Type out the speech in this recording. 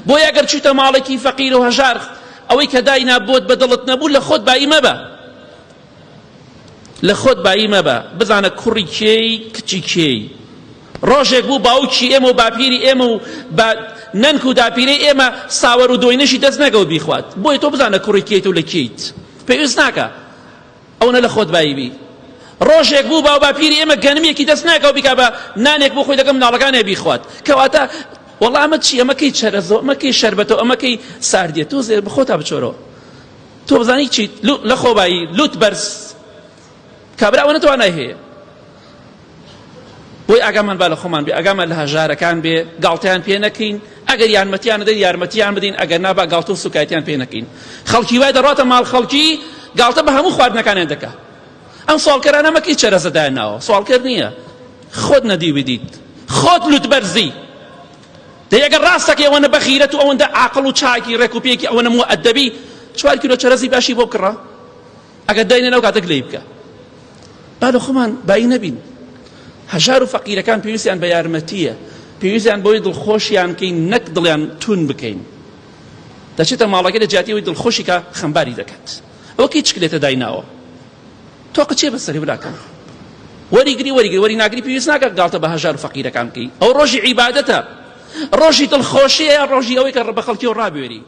بۆیە ئەگەر چوویتە ماڵێکی فەقیر و هەژار ئەوەی کە داینا بۆت بە دڵت نەبوو لە خۆت بایی مەبە لە خۆت بایی مەبە بزانە کوڕی کێی کچی کێی ڕۆژێک بوو باوکی ئێمە و باپیری ئێمە و با نەنک و داپیرەی ئێمە ساوەر و دۆینەشی دەست نەگەوت بیخوات بۆیە تۆ بزانە کوڕی کێیت و لە کێیت پێویست ناکە ئەوەنە لە خۆت بایی بی ڕۆژێک بوو باو باپیری ئێمە گەنمێکی دەست ناکەوت بیکا بە نانێک بۆ خۆی لەگەڵ مناڵەکانێ بیخوات کەواتە وەڵا ئەمە چی ئەمە کەی چەرەزۆ ئەمە کەی شەربەتۆ ئەمە کەی ساردیە تۆ زێر بخۆتا بچۆرەوە تۆ بزانی چیت لە خۆبایی لوت بەرز کابرا ئەوەنە توانای هەیە بۆی ئاگامان با لە خۆمان بێ ئاگامان لە هەژارەکان بێ گاڵتەیان پێ نەکەین ئەگەر یارمەتیان دەین یارمەتیان بدەین ئەگەر نابا گاڵتە و سوکایەتیان پێ نەکەین خەڵکی وای دەڕاتە ماڵ خەڵکی گاڵتە بە هەموو خواردنەکانیان دەکا ئەم سواڵکەرانە مەکەی چەرەزە دایان ناوە سواڵکەر نییە خۆت نەدی بدیت خۆت لوت بەرزی دەی ئەگەر ڕاستەکەی ئەوەنە بەغیرەت و ئەوەندە عاقڵ و چاکی ڕێک و پێکی ئەوەنە موئەدەبی چوار کیلۆ چەرەزی باشی بۆ بکڕە ئەگەر داینە لەو کاتە گلەی بکە با لە خۆمان بایی نەبین هەژار و فەقیرەکان پێویستیان بە یارمەتیە پێویستیان بۆی دڵخۆشیان بکەین نەک دڵیان تون بکەین دەچێتە ماڵەکەی لە جیاتی ئەوەی دڵخۆشی کە خەمباری دەکات ئەوە کەی چکلێتە دایناوە تۆ قچێ بەسەری براکەم وەریگری وەریگری وەری ناگری پێویست ناکات گاڵتە بە هەژار و فەقیرەکان بکەی ئەو ڕۆژی عیبادەتە ڕۆژی دڵخۆشیە ڕۆژی ئەوەی کە بە خەڵکی و ڕابوێری.